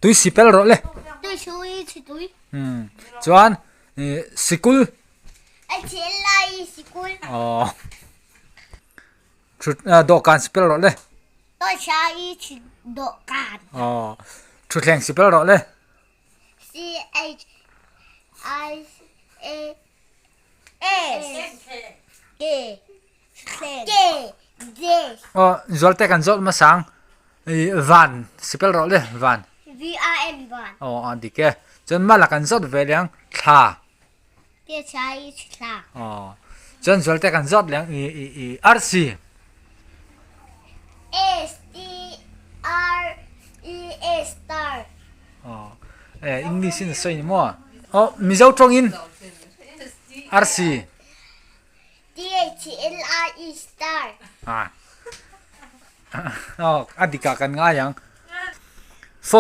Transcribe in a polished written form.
Tui sipel rawh le. Tui sui chi tui. Hmm. Chuan sikul. Lai sikul. Oh. Thut dawhkan sipel rawh le. Dawhsai chi dawhkan. Oh. Thutthleng sipel rawh le. C H I A S K K J. Oh, zualte kan zawt hmasang. Van sipel rawh le van. V A N van. Oh, a dik e. Chuan mala kan zawt ve leng thla. T H I thla. Oh. Chuan zualte kan zawt leng i i i arsi. S T R E A star. Oh. Eh, English in a sawi ni maw? Oh, Mizo tawngin arsi. T H L I E star. Ah. Oh, a dikah kan ngai ang.